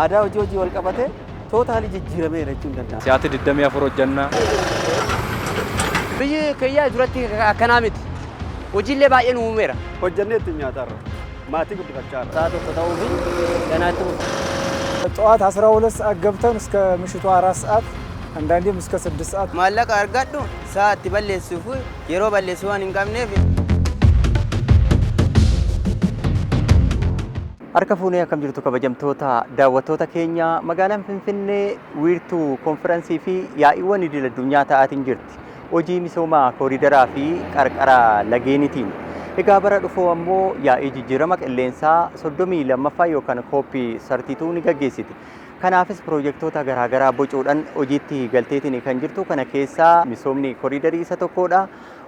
Aadaa hojii hojii wal qabatee totally jijjiirameera jechuun danda'ama. Sa'aatii 24 hojjannaa. Biyyi keeyyaa duratti akkanaa miti. Hojiilee baay'ee nu uumeera. Hojjannee ittiin nyaatarra. Maatii guddifachaarra. Sa'a tokko ta'uu fi ganaatti ጠዋት 12 ሰዓት ገብተን እስከ ምሽቱ 4 ሰዓት አንዳንዴም እስከ 6 ሰዓት Maallaqa argadhu sa'aatti balleessuuf yeroo balleessu waan hin qabneef. Harka fuunee akkam jirtu kabajamtoota daawwattoota keenya, magaalaan Finfinnee wiirtuu konfiraansii fi yaa'iiwwan idil addunyaa ta'aatiin jirti. Hojii misooma kooriidaraa fi qarqara lageenitiin. Egaa bara dhufuu ammoo yaa'ii jijjiirama qilleensaa 32ffaa yookaan COP 32 ni gaggeessiti. Kanaafis piroojektota garaagaraa bocuudhaan hojiitti galteetiin kan jirtu kana keessaa misoomni koriidarii isa tokkodha.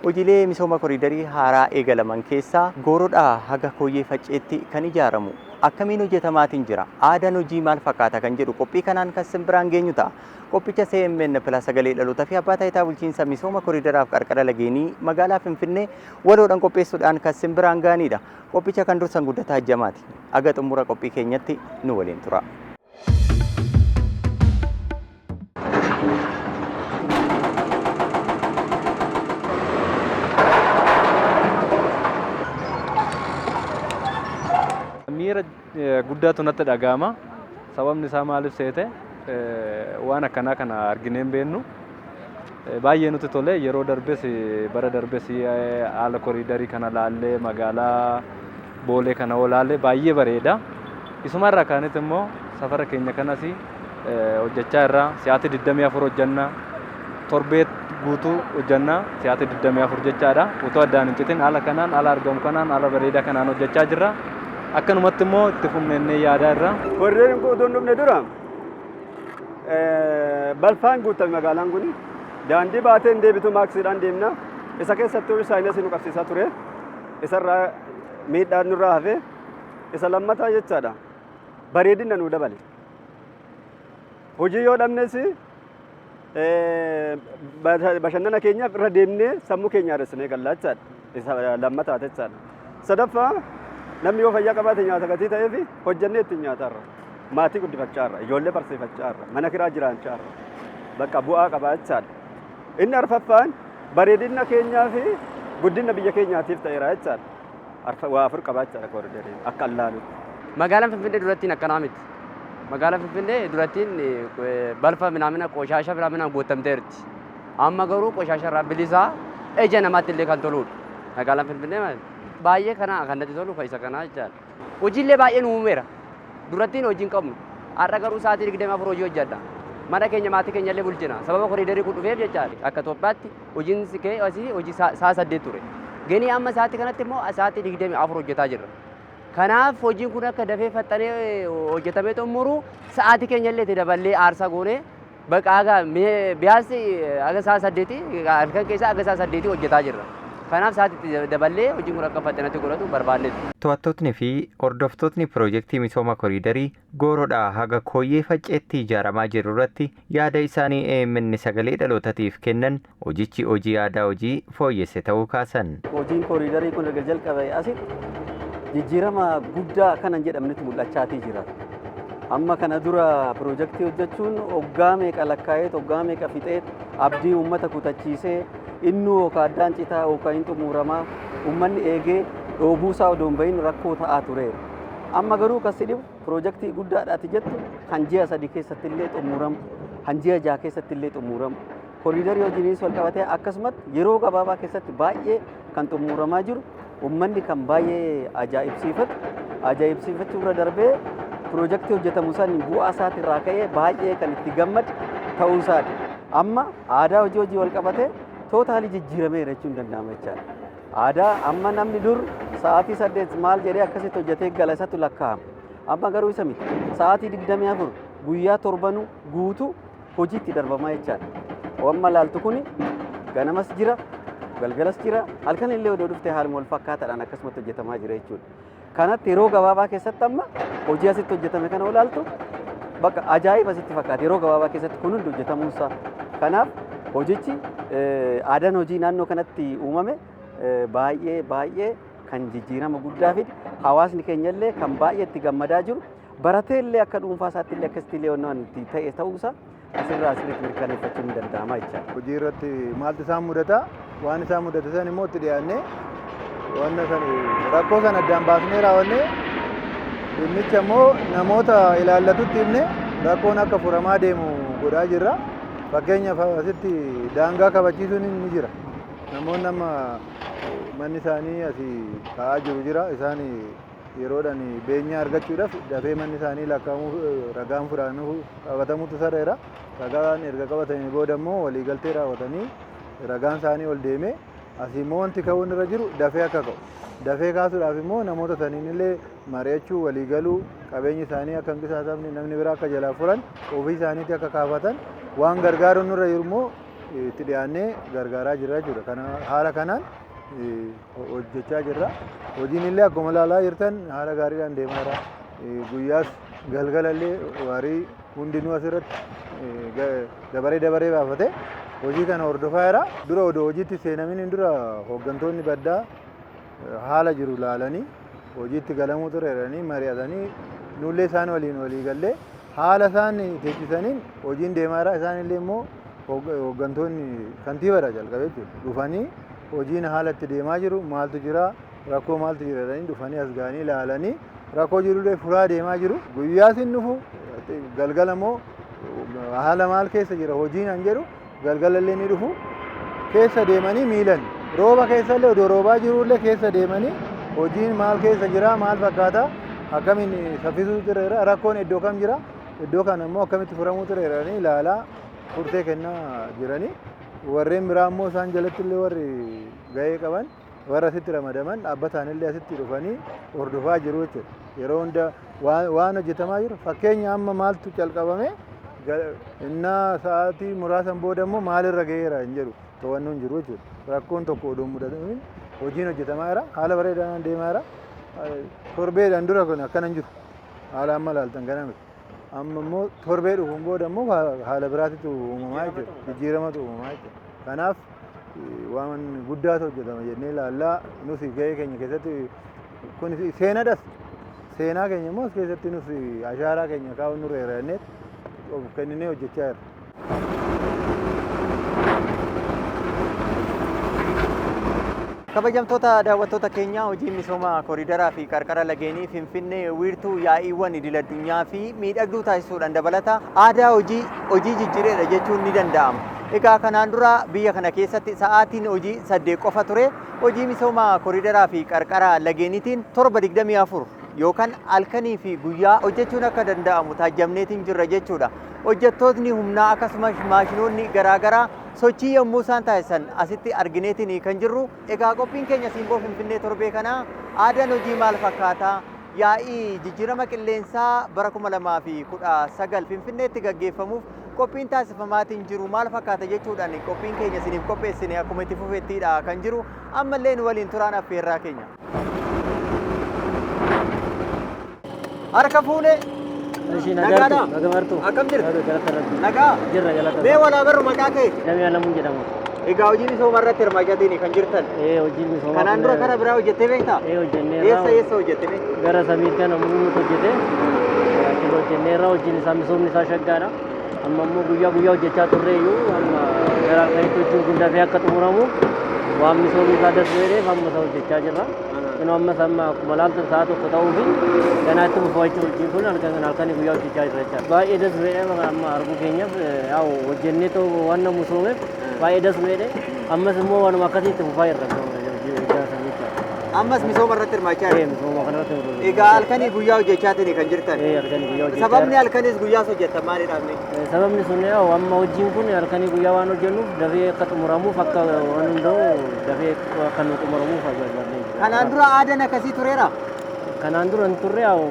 Hojiilee misooma koriidarii haaraa eegalaman keessaa Gooroodhaa haga Kooyyee Facceetti kan ijaaramu akkamiin hojjetamaatiin jira? Aadaan hojii maal fakkaata kan jedhu qophii kanaan kan simbiraan geenyu ta'a. Qophicha CMN Plus sagalee dhalootaa fi abbaa taayitaa bulchiinsa misooma koriidaraaf qarqara lageenii magaalaa Finfinnee waloodhaan qopheessuudhaan kan simbiraan gahanidha. Qophicha kan dursan Guddataa Ajjamaati. Aga xumura qophii keenyatti nu waliin tura. Miira guddaatu natti dhaga'ama. Sababni isaa maaliif seete, waan akkanaa kana arginee hin beeknu. Baay'ee nutti tole. Yeroo darbes, bara darbes haala koriidarii kana laallee, magaalaa Boolee kana olaallee baay'ee bareeda. Isumarraa kaanetti immoo safara keenya kanas hojjechaa irraa sa'aatii 24 hojjannaa. Torbee guutuu hojjannaa, sa'aatii 24 jechaadha. Utuu addaan hin citin haala kanaan, haala argamu kanaan, haala bareedaa kanaan hojjechaa jirra. Akkanumatti immoo itti fufnee yaadaa irra. Koriidariin kun utuu hin dhufne dura balfaan guutame magaalaan kun. Daandii baatee hin deebitu, maaksiidhaan deemna. Isa keessattuu sinus nu qabsiisaa ture. Isarraa miidhaan nurraa hafe. Isa lammataa jechaadha. Bareedina nuu dabale. Hojii yoo dhabnes bashannana keenyaaf irra deemnee sammuu keenya haaressinee gallaa jechaadha. Isa lammataa jechaadha. Sadaffaa, namni yoo fayyaa qabaate nyaata gatii ta'eef hojjannee ittiin nyaatarra. Maatii guddifachaarra, ijoollee barsiifachaarra, mana kiraa jiraachaarra. Bakka bu'aa qabaa jechaadha. Inni arfaffaan bareedina keenyaa fi guddina biyya keenyaatiif ta'eera jechaadha. Waa afur qabaa jechaadha kooriidariin akka allaalutti. Magaalaan Finfinnee durattiin akkanaa miti. Magaalaan Finfinnee durattiin balfa minaamina qoshaasha minaaminaan guutamteerti. Amma garuu qoshaasha irraa bilisaa ija namaatti illee kan toludha. Magaalaan Finfinnee baay'ee kana kan natti tolu isa kanaa jechaadha. Hojiilee baay'ee nu uumeera. Durattiin hojii hin qabnu. Har'a garuu sa'aatii 24 hojii hojjedha. Mana keenya, maatii keenya illee bulchina. Sababa koriidarii kun dhufeef jechaadha. Akka Itoophiyaatti hojiin kee asii hojii sa'a 8 ture. Ganii amma sa'aatii kanatti immoo sa'aatii 24 hojjetaa jirra. Kanaaf hojiin kun akka dafee faxxanee hojjetamee xumuru sa'aatii keenya illee itti daballee aarsaa goonee baqa haga biyaasi haga sa'a 8, halkan keessaa haga sa'a 8 hojjetaa jirra. Kanaaf sa'aatii itti daballee hojiin kun akka faxxanatti godhatu barbaanneeti. To'attootni fi hordoftootni piroojeektii misooma koriidarii Gooroodhaa haga Kooyyee Facceetti ijaaramaa jiru irratti yaada isaanii AMN sagalee dhalootaatiif kennan hojichi hojii aadaa hojii fooyyesse ta'uu kaasan. Hojiin koriidarii kun erga jalqabe asitti jijjiirama guddaa kana hin jedhamnetu mul'achaatii jira. Amma kana dura piroojeektii hojjechuun hoggaa meeqa lakkaa'eet, hoggaa meeqa fixeet, abdii uummata kutachiisee, innuu yookaan addaan citaa yookaan hin xumuramaa uummanni eegee dhoobuusaa odoo hin bahin rakkoo ta'aa tureera. Amma garuu kan si dhibu piroojeektii guddaadhaati jettu kan ji'a 3 keessatti illee xumuramu, kan ji'a 6 keessatti illee xumuramu. Koriidarii hojiinis wal qabatee akkasumatti yeroo gabaabaa keessatti baay'ee kan xumuramaa jiru, uummanni kan baay'ee ajaa'ibsiifatu, ajaa'ibsiifachuu irra darbee piroojeektii hojjetamu san bu'aa isaatirraa ka'ee baay'ee kan itti gammadu ta'uu isaati. Amma aadaa hojii hojii wal qabatee totally jijjiirameera jechuun danda'ama jechaadha. Aadaa amma namni dur sa'aatii 8 maal jedhee akkasitti hojjetee gala isatu lakkaa'ama. Amma garuu isa miti. Sa'aatii 24 guyyaa torbanuu guutuu hojiitti darbamaa jechaadha. Amma laaltu kuni ganamas jira, galgalas jira, halkan illee odoo dhuftee haaluma wal fakkaataadhaan akkasumatti hojjetamaa jira jechuudha. Kanatti yeroo gabaabaa keessatti amma hojii asitti hojjetame kana olaaltu bakka ajaa'iba sitti fakkaata yeroo gabaabaa keessatti kun hundi hojjetamuunsaa. Kanaaf hojichi aadaan hojii naannoo kanatti uumame baay'ee baay'ee kan jijjiirama guddaa fide, hawaasni keenya illee kan baay'ee itti gammadaa jiru. Baratee illee akka dhuunfaa isaatti illee akkasitti illee waan itti ta'e ta'uusaa asirraa asirratti mirkaneeffachuun ni danda'ama jechaadha. Hojii irratti maaltu isaan mudata? Waan isaan mudate san immoo itti dhiyaannee wanna san rakkoo sana addaan baasnee raawwannee dhimmicha immoo namoota ilaallatutti himne rakkoon akka furamaa deemu godhaa jirra. Fakkeenyaaf, asitti daangaa kabachiisuun ni jira. Namoonni amma manni isaanii asii ka'aa jiru jira. Isaan yeroodhaan beenyaa argachuudhaaf dafee manni isaanii lakkaa'amuu, ragaan fuudhamuu qabatamuutu sarreera. Ragaan erga qabatanii booda immoo waliigaltee raawwatanii ragaan isaanii ol deemee asii immoo wanti ka'uun irra jiru dafee akka ka'u. Dafee kaasuudhaaf immoo namoota saniin illee mari'achuu, waliigaluu, qabeenyi isaanii akka hin qisaasamne, namni biraa akka jalaa furan, ofii isaaniitti akka kaafatan waan gargaaruun nurra jiru immoo itti dhiyaannee gargaaraa jirra jechuudha. Kana haala kanaan hojjechaa jirra. Hojiin illee akkuma ilaalaa jirtan haala gaariidhaan deemaa jira. Guyyaas galgalallee waarii hundinuu asirratti dabaree dabaree baafatee hojii kana hordofaa jira. Dura odoo hojiitti seenamiin dura hooggantoonni baddaa haala jiru laalanii hojiitti galamuu ture jedhanii mari'atanii nullee isaan waliin walii gallee haala isaan teechisaniin hojiin deemaa jira. Isaan illee immoo hooggantoonni kantiibaadha jalqabee jechuudha. Dhufanii hojiin haala itti deemaa jiru, maaltu jira, rakkoo maaltu jira jedhanii dhufanii as ga'anii ilaalanii rakkoo jirullee furaa deemaa jiru. Guyyaas hin dhufu, galgala immoo haala maal keessa jira hojiin han jedhu galgalallee ni dhufu. Keessa deemanii miilan rooba keessallee odoo roobaa jirullee keessa deemanii hojiin maal keessa jira, maal fakkaata, akkamiin saffisuu jira, rakkoon iddoo kam jira, iddoo kana immoo akkamitti furamuu ture jedhanii ilaalaa furtee kennaa jiranii. Warreen biraa immoo isaan jalatti illee warri gahee qaban, warra asitti ramadaman dhaabbataan illee asitti dhufanii hordofaa jiru jechuudha. Yeroo hunda waan hojjetamaa jiru, fakkeenya amma maaltu calqabame, innaa sa'aatii muraasan booda immoo maalirra gaheera hin jedhu to'annoon jiru jechuudha. Rakkoon tokko odoo mudatamin hojiin hojjetamaa jira. Haala bareedaadhaan deemaa jira. Torbeedhaan dura kun akkana hin jiru. Haala amma ilaaltan kana miti. Amma immoo torbee dhufuun booda immoo haala biraatitu uumamaa jechuudha. Jijjiiramatu uumamaa jechuudha. Kanaaf waan guddaatu hojjetama jennee ilaallaa. Nus gahee keenya keessatti kun seenadhas. Seenaa keenya immoo as keessatti nus ashaaraa keenya kaa'uun nurra jira jennee of kenninee hojjechaa jirra. Kabajamtoota daawwattoota keenya, hojiin misooma kooriidaraa fi qarqara lageenii Finfinnee wiirtuu yaa'iiwwan idil addunyaa fi miidhagduu taasisuudhaan dabalata aadaa hojii jijjiireedha jechuun ni danda'ama. Egaa kanaan dura biyya kana keessatti sa'aatiin hojii 8 qofa ture. Hojii misooma kooriidaraa fi qarqara lageeniitiin 7/24 yookaan halkanii fi guyyaa hojjechuun akka danda'amu taajjabneetiin jirra jechuudha. Hojjettootni humnaa akkasumas maashinoonni garaagaraa sochii yommuu isaan taasisan asitti argineetiin kan jirru. Egaa qophiin keenya Simboo Finfinnee torbee kanaa aadaan hojii maal fakkaata? Yaa'ii jijjiirama qilleensaa bara 2019 Finfinneetti gaggeeffamuuf qophiin taasifamaatiin jiru maal fakkaata jechuudhaan qophiin keenya isiniif qopheessine akkuma itti fufettiidha kan jiru. Ammallee nu waliin turaan affeerraa keenya. Harka fuune. Nagaadha. Akkam jirtu? Nagaa. Jirra, galata. Mee walaa barru, maqaa kee? Damee Alamuu jedhama. Egaa hojii misooma irratti hirmaachaatiin kan jirtan. Ee, hojii misoomaa. Kanaan dura karaa biraa hojjettee beektaa? Ee, hojjenneerra. Eessa eessa hojjette mee? Gara samiit kana muumuutu hojjete. Achirra hojjenneerra, hojiin isaa misoomni isaa shaggaadha. Amma immoo guyyaa guyyaa hojjechaa turre iyyuu amma gara halkanitti hojiin kun dafee akka xumuramu waan misoomni isaa dasbeereef amma isa hojjechaa jirra. Inuu ammas amma akkuma laaltan sa'a 1 ta'uu fi ganaa itti fufaa jechuun hojiin kun halkan halkanii guyyaa hojjechaa jirra jechaadha. Baay'ee dasbeedha, amma arguu keenyaaf yaa'u hojjennee ta'u waan na misoomeef baay'ee dasbeedha. Ammas immoo waanuma akkasii itti fufaa jirra hojii sana jechaadha. Ammas misooma irratti hirmaachaa Ee, jirtu. misooma kanarratti hojjechaa. Egaa halkanii guyyaa hojjechaatiin kan jirtan. Ee, halkanii guyyaa hojjechaa Sababni jirra. halkanis guyyaas hojjettan maalidha mee? Sababni sun yaa'u amma hojiin kun halkanii guyyaa waan hojjennuuf dafee akka xumuramuuf, akka waan hunda'u dafee akka nu xumuramuuf barbaadnee jira. Kanaan dura aadaan akkasii tureera? Kanaan dura hin turre, yaa'u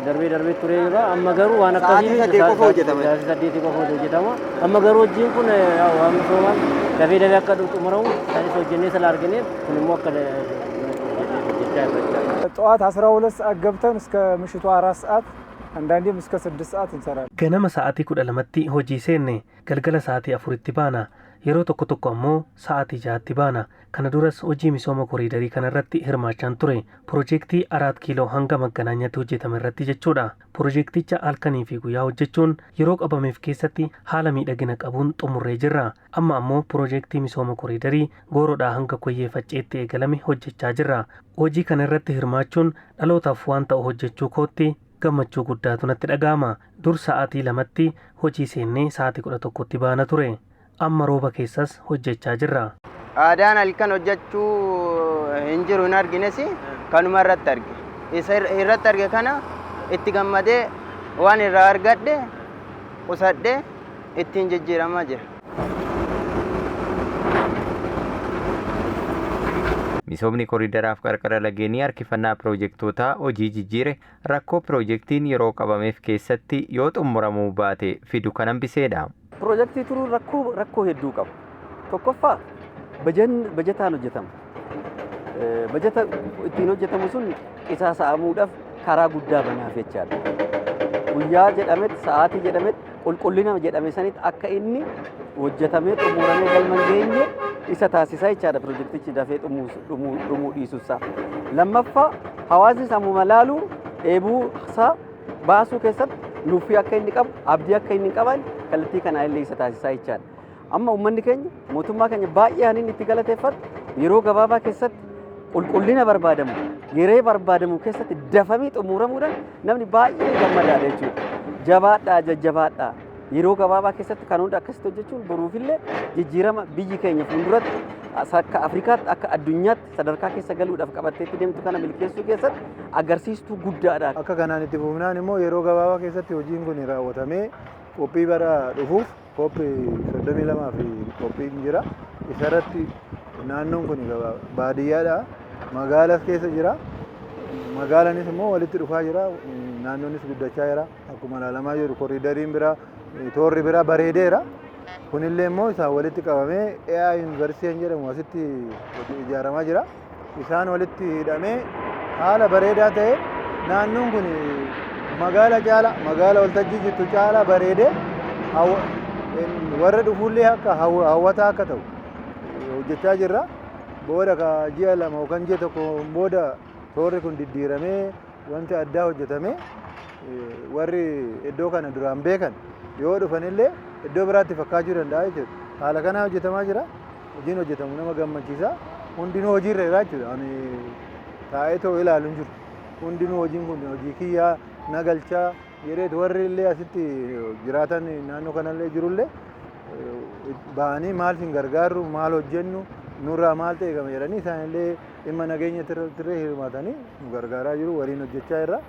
darbee darbee turee jira. Amma garuu waan akkasii Sa'aatii 8 qofa hojjetama. Sa'aatii 8 qofa hojjetama. Amma garuu hojiin kun yaa'u waan misoomaan dafee dafee akka xumuramu sanis hojjennee sala argineef kun immoo akka hojjechaa jirra jechaadha. ጠዋት 12 ሰዓት ገብተን እስከ ምሽቱ 4 ሰዓት፣ አንዳንዴም እስከ 6 ሰዓት እንሰራለን። Ganama sa'aatii 12tti hojii seenne galgala sa'aatii 4tti baana. Yeroo tokko tokko ammoo sa'aatii 6tti baana. Kana duras hojii misooma koriidarii kanarratti hirmaachaan ture. Piroojeektii Araat Kiiloo hanga Magganaanyaatti hojjetame irratti jechuudha. Piroojeekticha halkanii fi guyyaa hojjechuun yeroo qabameef keessatti haala miidhagina qabuun xumurree jirra. Amma ammoo piroojeektii misooma koriidarii Gooroodhaa hanga Koyyee Facceetti eegalame hojjechaa jirra. Hojii kana irratti hirmaachuun dhalootaaf waan ta'u hojjechuu kootti gammachuu guddaatu natti dhaga'ama. Dur sa'aatii 2tti hojii seennee sa'aatii 11tti baana ture. Amma rooba keessas hojjechaa jirra. Aadaan halkan hojjechuu hin jiru, hin argines, kanuma irratti arge. Isa irratti arge kana itti gammadee waan irraa argadhe qusadhee ittiin jijjiiramaa jira. Misoomni koriidaraaf qarqara lageenii harkifannaa piroojektootaa hojii jijjiire, rakkoo piroojeektiin yeroo qabameef keessatti yoo xumuramuu baate fidu kan hambiseedha. Piroojeektii turuun rakkoo hedduu qaba. Tokkoffaa, bajataan hojjetama. Bajata ittiin hojjetamu sun qisaasa'amuudhaaf karaa guddaa banaaf jechaadha. Guyyaa jedhametti, sa'aatii jedhametti, qulqullina jedhame sanitti akka inni hojjetamee xumuramee galma hin geenye isa taasisa jechaadha, piroojeektichi dafee dhumuu dhiisuusaa. Lammaffaa, hawaasni sammuma laaluu dheebuu isaa baasuu keessatti nuffii akka inni qabu, abdii akka inni hin qaban kallattii kanaa illee isa taasisaa jechaadha. Amma uummanni keenya mootummaa keenya baay'ee kan inni itti galateeffatu, yeroo gabaabaa keessatti qulqullina barbaadamu yeroo barbaadamu keessatti dafamee xumuramuudhaan namni baay'ee gammadaadha jechuudha. Jabaadhaa, jajjabaadhaa. Yeroo gabaabaa keessatti kan hunda akkasitti hojjechuun boruufillee jijjiirama biyyi keenya fuulduratti akka Afrikaatti, akka addunyaatti sadarkaa keessa galuudhaaf qabatteetti deemtu kana milkeessuu keessatti agarsiistuu guddaadha. Akka kanaan itti fufnaan immoo yeroo gabaabaa keessatti hojiin kun raawwatamee qophii bara dhufuuf qophii 32 fi qophiin jira. Isarratti naannoon kun baadiyyaadha. Magaalas keessa jira. Magaalanis immoo walitti dhufaa jira. Naannoonis guddachaa jira. Akkuma ilaalamaa jiru koriidariin bira, toorri bira bareedeera. Kunillee immoo isaan walitti qabamee AI Yuunivarsiitiin jedhamu asitti ijaaramaa jira. Isaan walitti hidhamee haala bareedaa ta'e naannoon kun magaala caala, magaala waltajjii jirtu caala bareedee warra dhufullee akka hawwataa akka ta'u hojjechaa jirra. Booda ka ji'a 2 yookaan ji'a 1 booda toorri kun diddiiramee wanti addaa hojjetamee warri iddoo kana duraan beekan yoo dhufanillee iddoo biraatti fakkaachuu danda'a jechuudha. Haala kanaa hojjetamaa jira. Hojiin hojjetamu nama gammachiisa. Hundinuu hojiirra jira jechuudha. Ani taa'ee too ilaalu hin jiru. Hundinuu hojiin kun hojii kiyyaa na galchaa jedheetu warri illee asitti jiraatan, naannoo kanallee jirullee ba'anii maal sin gargaarru, maal hojjennu, nurraa maal ta'e gama jedhanii isaanillee dhimma nageenya irratti hirmaatanii nu gargaaraa jiru, waliin hojjechaa jirra.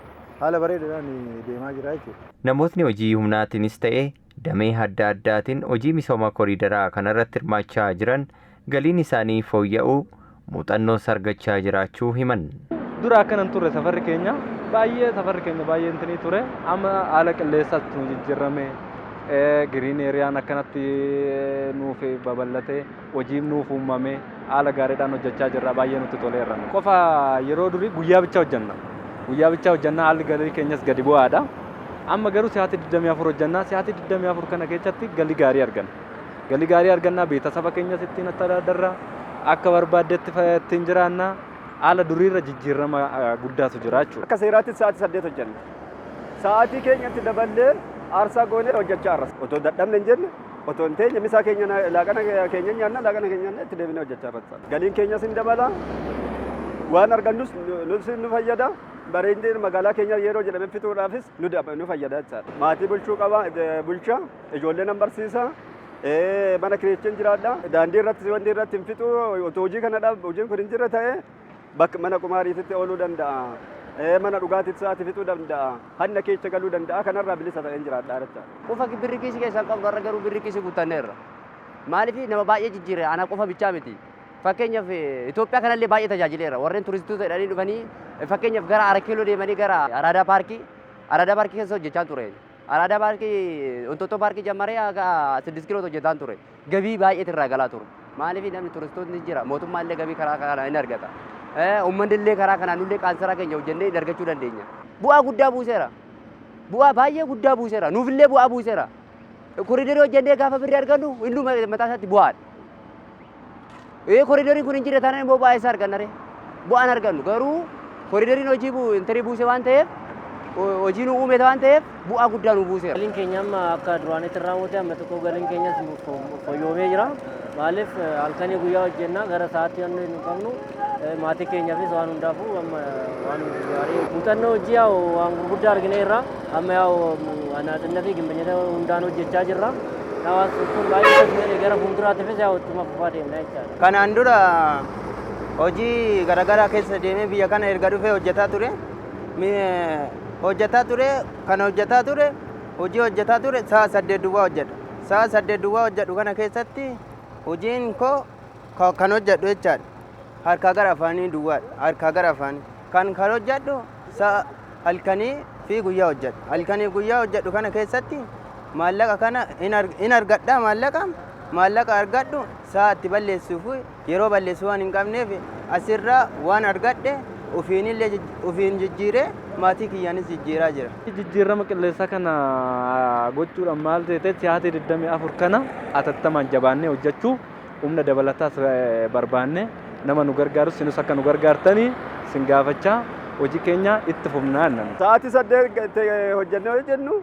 Haala bareedaadhaan deemaa jira jechuudha. Namootni hojii humnaatiinis ta'e damee adda addaatiin hojii misooma koriidaraa kanarratti hirmaachaa jiran galiin isaanii fooyya'uu, muuxannoos argachaa jiraachuu himan. Dura akkanan turre, safarri keenya baay'ee, safarri keenya baay'ee intinii ture. Amma haala qilleensaatti nu jijjiirame, green areaan akkanatti nuuf babal'ate, hojiin nuuf uumame, haala gaariidhaan hojjechaa jirra, baay'ee nutti toleera. Qofa yeroo durii guyyaa bicha hojjenna. Guyyaa bicha hojjenna, haalli galii keenyas gadi bu'aadha. Amma garuu sa'aatii 24 hojjenna. Sa'aatii 24 kana keessatti galii gaarii arganna. Galii gaarii argannaa, beetasaba keenyas ittiin attadaadarra, akka barbaaddetti ittiin jiraanna, haala duriirra jijjiirama guddaatu jira jechuudha. Akka seeraatti sa'aatii 8 hojjenna. Sa'aatii keenyatti daballee aarsaa goonee hojjechaa jirra. Otoo dadhabne hin jenne, otoo hin teenye, misaa keenya, laaqana keenya nyaanna, laaqana keenya nyaanna, itti deebinee hojjechaa jirra. Galiin keenyas hin dabala. Waan argannus nus nu fayyada. Bareedina magaalaa keenya yeroo jedhame fixuudhaafis nu fayyada jechaadha. Maatii bulchuu qaba, bulcha, ijoollee nan barsiisa. Mana kireechin jiraadha. Daandii irratti wanti irratti hin fixu, otoo hojii kana dhaab, hojiin kun hin jirre ta'e bakka mana qumaariititti ooluu danda'a. Mana dhugaatiitti sa'aatii fixuu danda'a. Hanna keessa galuu danda'a. Kanarraa bilisa ta'een jiraadha jechaadha. Qofa birri kiisii keessaa hin qabnu, har'a garuu birri kiisii guuttanneerra. Maaliif? Nama baay'ee jijjiire, ana qofa bichaa miti. Fakkeenyaaf, Itoophiyaa kanallee baay'ee tajaajileera. Warreen turistoota jedhanii dhufanii, fakkeenyaaf gara Arakeeloo deemanii gara Araadaa Paarkii, Araadaa Paarkii keessa hojjechaa ture. Araadaa Paarkii, Inxooxxoo Paarkii jammaree haga 6 kiiloo hojjetaan ture. Gabii baay'eetu irraa galaa ture. Maaliif? Namni turistootni jira, mootummaan illee gabii karaa kanaa hin argata. Uummanni illee karaa kanaan nullee qaansaraa keenya hojjennee hin argachuu dandeenya. Bu'aa guddaa buuseera. Bu'aa baay'ee guddaa buuseera. Nuufillee bu'aa buuseera. Koriidarii hojjennee gaafa birrii argannu illuu mataa isaatti bu'aadha. Ee, koriidariin kun hin jirre taanaan immoo bu'aa isaa arganna ree? Bu'aan argannu garuu koriidariin hojii intarii buuse waan ta'eef, hojii nu uume waan ta'eef, bu'aa guddaa nu buuseera. Galiin keenya amma akka duraanitti raawwate amma xiqqoo galiin keenyas fooyya'ee jira. Maaliif, halkanii guyyaa hojjenna, gara sa'aatii waan nu qabnu maatii keenyaafis waan hundaafuu amma waan gaarii muuxannoo hojii yaa'u waan gurguddaa argineerra. Amma yaa'u anaaxinnaa fi gimbinyata hundaan hojjechaa jirra. Waan kun baay'ee gara fuulduraattifis yaa'u ittuma fufaa deemna jechaadha. Kanaan dura hojii garaagaraa keessa deemee biyya kana erga dhufee hojjetaa ture. Hojjetaa ture, kan hojjetaa ture, hojii hojjetaa ture sa'a 8 duwwaa hojjedha. Sa'a 8 duwwaa hojjedhu kana keessatti hojiin koo kan hojjedhu jechaadha. Harkaa gara afaanii duwwaadha. Harkaa gara afaanii. Kan hojjedhu sa'a halkanii fi guyyaa hojjedha. Halkanii guyyaa hojjedhu kana keessatti maallaqa kana hin argadha. Maallaqa argadhu sa'a itti balleessuuf yeroo balleessuu waan hin qabneef, asirraa waan argadhe ofiinillee ofiin jijjiiree maatii kiyyaanis jijjiiraa jira. Jijjiirama qilleensaa kana gochuudhaan maal ta'e, sa'aatii 24 kana atattamaan jabaannee hojjechuu, humna dabalataas barbaanne, nama nu gargaarus sinus akka nu gargaartanii sin gaafachaa hojii keenya itti fufnaa jenna. Sa'aatii 8 hojjennee hojjennu,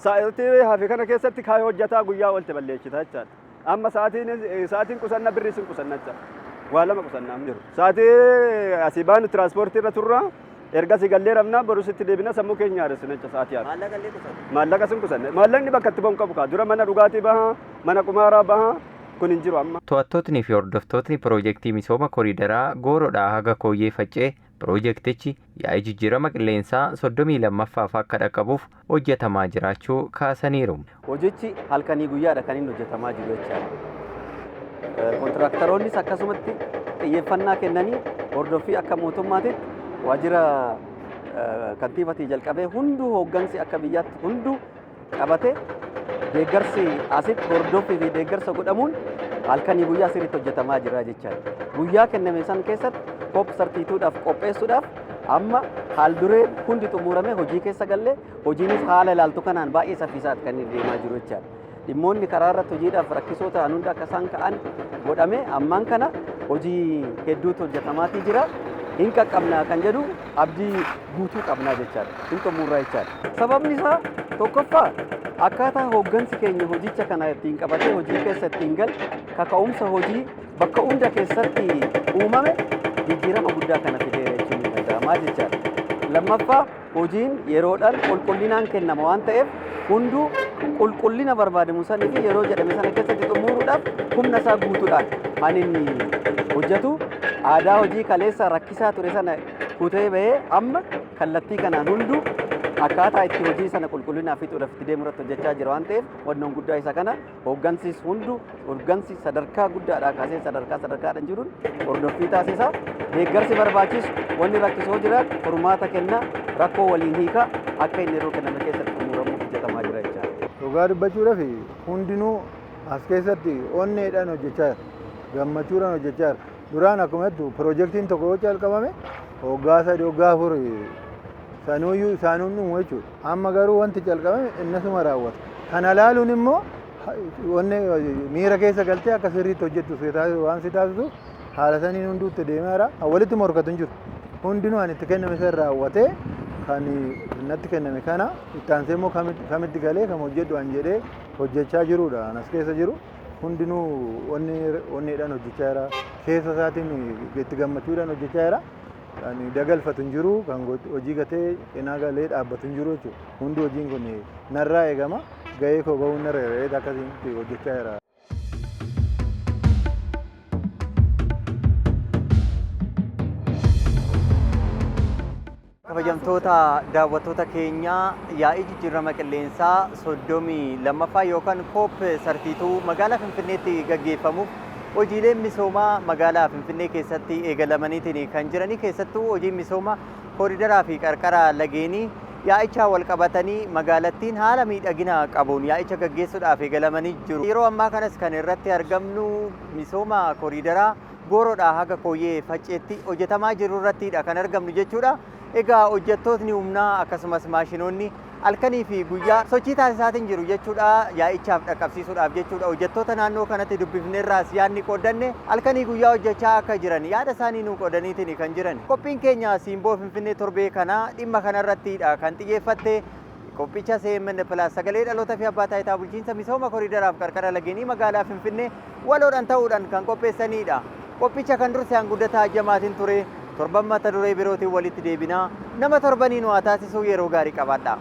sa'aatii hafe kana keessatti kaayoo hojjetaa guyyaa oolte balleessita jechaadha. Amma sa'aatiin qusanna, birrii sin qusanna jechaadha. Waa lama qusannaa jiru. Sa'aatii asii baanu tiraanspoortii irra turra. Ergasii gallee rabnaa, borusitti deebina, sammuu keenya haaressina jecha sa'aatii hafe. Maallaqa illee qusatu. Maallaqa sin qusanne. Maallaqni bakka itti ba'u qabu kaa. Dura mana dhugaatii baha, mana qumaaraa baha, kun hin jiru amma. To'attootni fi hordoftootni piroojeektii misooma koriidaraa Gooroodhaa haga Kooyyee Faccee piroojeektichi yaa'ii jijjiirama qilleensaa 32ffaaf akka dhaqqabuuf hojjetamaa jiraachuu kaasaniiru. Hojichi halkanii guyyaadha kan inni hojjetamaa jiru jechaadha. Kontiraaktaroonnis akkasumatti xiyyeeffannaa kennanii hordoffii akka mootummaatitti waajjira kantiibatii jalqabee hunduu, hooggansi akka biyyaatti hunduu qabate, deeggarsi asitti hordoffii fi deeggarsa godhamuun halkanii guyyaa sirriitti hojjetamaa jira jechaadha. Guyyaa kenname san keessatti COP 32dhaaf qopheessuudhaaf amma haaldureen hundi xumuramee hojii keessa gallee, hojiinis haala ilaaltu kanaan baay'ee saffisaatti kan inni deemaa jiru jechaadha. Dhimmoonni karaa irratti hojiidhaaf rakkisoo ta'an hundi akka isaan ka'an godhame, ammaan kana hojii hedduutu hojjetamaatii jira. Hin qaqqabna kan jedhu abdii guutuu qabnaa jechaadha. Hin xumurra jechaadha. Sababni isaa tokkoffaa, akkaataa hooggansi keenya hojicha kana ittiin qabatee hojii keessa ittiin gale, kaka'umsa hojii bakka hunda keessatti uumame jijjiirama guddaa kana fideera jechuun ni danda'ama jechaadha. Lammaffaa, hojiin yeroodhaan qulqullinaan kennama waan ta'eef, hunduu qulqullina barbaadamu sanii fi yeroo jedhame sana keessatti xumuruudhaaf humna isaa guutuudhaan kan inni hojjetu. Aadaa hojii kaleessa rakkisaa ture sana kutee bahee, amma kallattii kanaan hunduu akkaataa itti hojii sana qulqullinaa fixuudhaaf itti deemu irratti hojjechaa jira waan ta'eef, wannoon guddaa isa kana. Hooggansis hunduu, hooggansi sadarkaa guddaadhaa kaasee sadarkaa sadarkaadhaan jiruun hordoffii taasisa. Deeggarsi barbaachisu, wanni rakkisoo jiraatu furmaata kenna, rakkoo waliin hiika, akka inni yeroo kenname keessatti xumuramuuf hojjetamaa jira jechaadha. Dhugaa dubbachuudhaaf, hundinuu as keessatti onneedhaan hojjechaa jira. Gammachuudhaan hojjechaa jira. Duraan akkuma jettu piroojeektiin tokko yoo calqabame waggaa 3, waggaa 4 sanuuyyuu isaanuun dhumu jechuudha. Amma garuu wanti calqabame innasuma raawwata. Kana laaluun immoo onnee miira keessa galtee akka sirriitti hojjettu waan si taasisuuf, haala saniin hunduu itti deemaa jira. Walitti morkatu hin jiru. Hundinuu ani itti kenname san raawwatee, kan natti kenname kana itti aansee immoo kamitti galee kam hojjedhu an jedhee hojjechaa jirudha. As keessa jiru hundinuu onneedhaan hojjechaa jira. Keessa isaatiin itti gammachuudhaan hojjechaa jira. Kan dagalfatu hin jiru, kan hojii gatee cinaa galee dhaabbatu hin jiru jechuudha. Hundi hojiin kun narraa eegama. Gahee koo bahuun narra jira akkasiin hojjechaa jira. Kabajamtoota daawwattoota keenyaa, yaa'ii jijjiirama qilleensaa 32ffaa yookaan COP 32 magaalaa Finfinneetti gaggeeffamuuf hojiileen misoomaa magaalaa Finfinnee keessatti eegalamaniitiin kan jiranii, keessattuu hojiin misooma kooridaraa fi qarqara lageenii yaa'ichaa wal qabatanii magaalattiin haala miidhagina qabuun yaa'icha gaggeessuudhaaf eegalamanii jiru. Yeroo ammaa kanas kan irratti argamnu misooma kooridaraa Gooroodhaa haga Kooyyee Facceetti hojjetamaa jiru irrattidha kan argamnu jechuudha. Egaa hojjettootni humnaa akkasumas maashinoonni Halkanii fi guyyaa sochii taasisaatiin jiru jechuudha, yaa'ichaaf dhaqqabsiisuudhaaf jechuudha. Hojjettoota naannoo kanatti dubbifneerraas yaadni qooddanne halkanii guyyaa hojjechaa akka jiran yaada isaanii nuu qoodaniitiin kan jiran. Qophiin keenya Simboo Finfinnee torbee kana dhimma kanarrattidha kan xiyyeeffatte. Qophicha CMN Plus, Sagalee Dhaloota fi Abbaa Taayitaa Bulchiinsa Misooma Koriidaraaf Qarqara Lageenii Magaalaa Finfinnee waloodhaan ta'uudhaan kan qopheessanidha. Qophicha kan durse Hanguddataa Ajjamaatiin ture. Torban mata duree birootiin walitti deebinaa. Nama torbanii nu haa taasisuu, yeroo gaarii qabaadha.